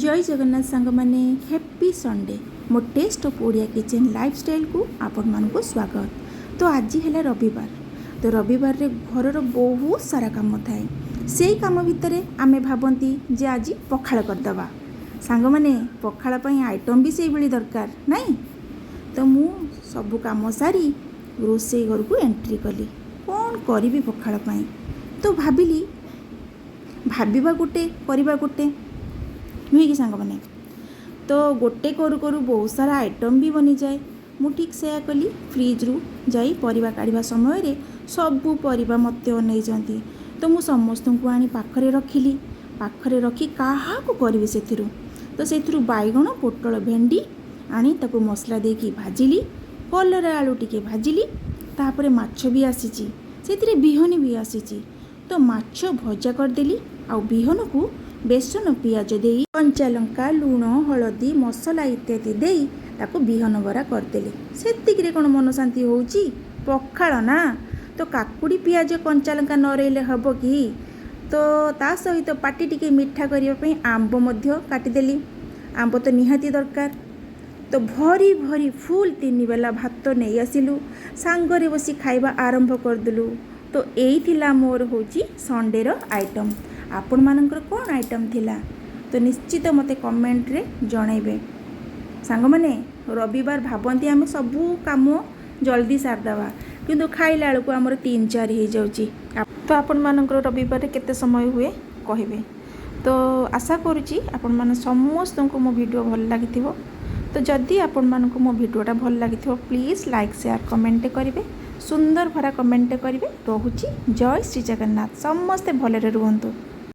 ଜୟ ଜଗନ୍ନାଥ ସାଙ୍ଗମାନେ, happy Sunday. ମୋ test of Odia kitchen ଲାଇଫଷ୍ଟାଇଲ୍କୁ ଆପଣମାନଙ୍କୁ ସ୍ୱାଗତ। ତ ଆଜି ହେଲା ରବିବାର। ତ ରବିବାରରେ ଘରର ବହୁତ ସାରା କାମ ଥାଏ। ସେଇ କାମ ଭିତରେ ଆମେ ଭାବନ୍ତି ଯେ ଆଜି ପଖାଳ କରିଦେବା। ସାଙ୍ଗମାନେ, ପଖାଳ ପାଇଁ ଆଇଟମ୍ ବି ସେଇଭଳି ଦରକାର ନାଇଁ? ତ ମୁଁ ସବୁ କାମ ସାରି ରୋଷେଇ ଘରକୁ ଏଣ୍ଟ୍ରି କଲି। କ'ଣ କରିବି ପଖାଳ ପାଇଁ? ତ ଭାବିଲି, ଭାବିବା ଗୋଟେ, କରିବା ଗୋଟେ, ନୁହେଁ କି ସାଙ୍ଗମାନେ? ତ ଗୋଟେ କରୁ କରୁ ବହୁତ ସାରା ଆଇଟମ୍ ବି ବନିଯାଏ। ମୁଁ ଠିକ୍ ସେୟା କଲି। ଫ୍ରିଜ୍ରୁ ଯାଇ ପରିବା କାଢ଼ିବା ସମୟରେ ସବୁ ପରିବା ମୋତେ ଅନେଇଛନ୍ତି। ତ ମୁଁ ସମସ୍ତଙ୍କୁ ଆଣି ପାଖରେ ରଖିଲି। ପାଖରେ ରଖି କାହାକୁ କରିବି ସେଥିରୁ? ତ ସେଥିରୁ ବାଇଗଣ, ପୋଟଳ, ଭେଣ୍ଡି ଆଣି ତାକୁ ମସଲା ଦେଇକି ଭାଜିଲି। କଲରା, ଆଳୁ ଟିକେ ଭାଜିଲି। ତାପରେ ମାଛ ବି ଆସିଛି, ସେଥିରେ ବିହନ ବି ଆସିଛି। ତ ମାଛ ଭଜା କରିଦେଲି ଆଉ ବିହନକୁ ବେସନ, ପିଆଜ ଦେଇ, କଞ୍ଚା ଲଙ୍କା, ଲୁଣ, ହଳଦୀ, ମସଲା ଇତ୍ୟାଦି ଦେଇ ତାକୁ ବିହନ ବରା କରିଦେଲି। ସେତିକିରେ କ'ଣ ମନ ଶାନ୍ତି ହେଉଛି? ପଖାଳ ନା, ତ କାକୁଡ଼ି, ପିଆଜ, କଞ୍ଚା ଲଙ୍କା ନ ରହିଲେ ହେବ କି? ତ ତା ସହିତ ପାଟି ଟିକେ ମିଠା କରିବା ପାଇଁ ଆମ୍ବ ମଧ୍ୟ କାଟିଦେଲି। ଆମ୍ବ ତ ନିହାତି ଦରକାର। ତ ଭରି ଭରି ଫୁଲ୍ ତିନି ବେଲା ଭାତ ନେଇ ଆସିଲୁ, ସାଙ୍ଗରେ ବସି ଖାଇବା ଆରମ୍ଭ କରିଦେଲୁ। ତ ଏଇ ଥିଲା ମୋର ହେଉଛି ସଣ୍ଡେର ଆଇଟମ୍। ଆପଣମାନଙ୍କର କ'ଣ ଆଇଟମ୍ ଥିଲା, ତ ନିଶ୍ଚିତ ମୋତେ କମେଣ୍ଟରେ ଜଣାଇବେ। ସାଙ୍ଗମାନେ, ରବିବାର ଭାବନ୍ତି ଆମେ ସବୁ କାମ ଜଲ୍ଦି ସାରିଦେବା, କିନ୍ତୁ ଖାଇଲା ବେଳକୁ ଆମର ତିନି ଚାରି ହେଇଯାଉଛି। ତ ଆପଣମାନଙ୍କର ରବିବାରରେ କେତେ ସମୟ ହୁଏ କହିବେ। ତ ଆଶା କରୁଛି ଆପଣମାନେ ସମସ୍ତଙ୍କୁ ମୋ ଭିଡ଼ିଓ ଭଲ ଲାଗିଥିବ। ତ ଯଦି ଆପଣମାନଙ୍କୁ ମୋ ଭିଡ଼ିଓଟା ଭଲ ଲାଗିଥିବ, ପ୍ଲିଜ୍ ଲାଇକ୍, ସେୟାର, କମେଣ୍ଟ କରିବେ। ସୁନ୍ଦର ଭରା କମେଣ୍ଟ କରିବେ। ରହୁଛି, ଜୟ ଶ୍ରୀ ଜଗନ୍ନାଥ। ସମସ୍ତେ ଭଲରେ ରୁହନ୍ତୁ।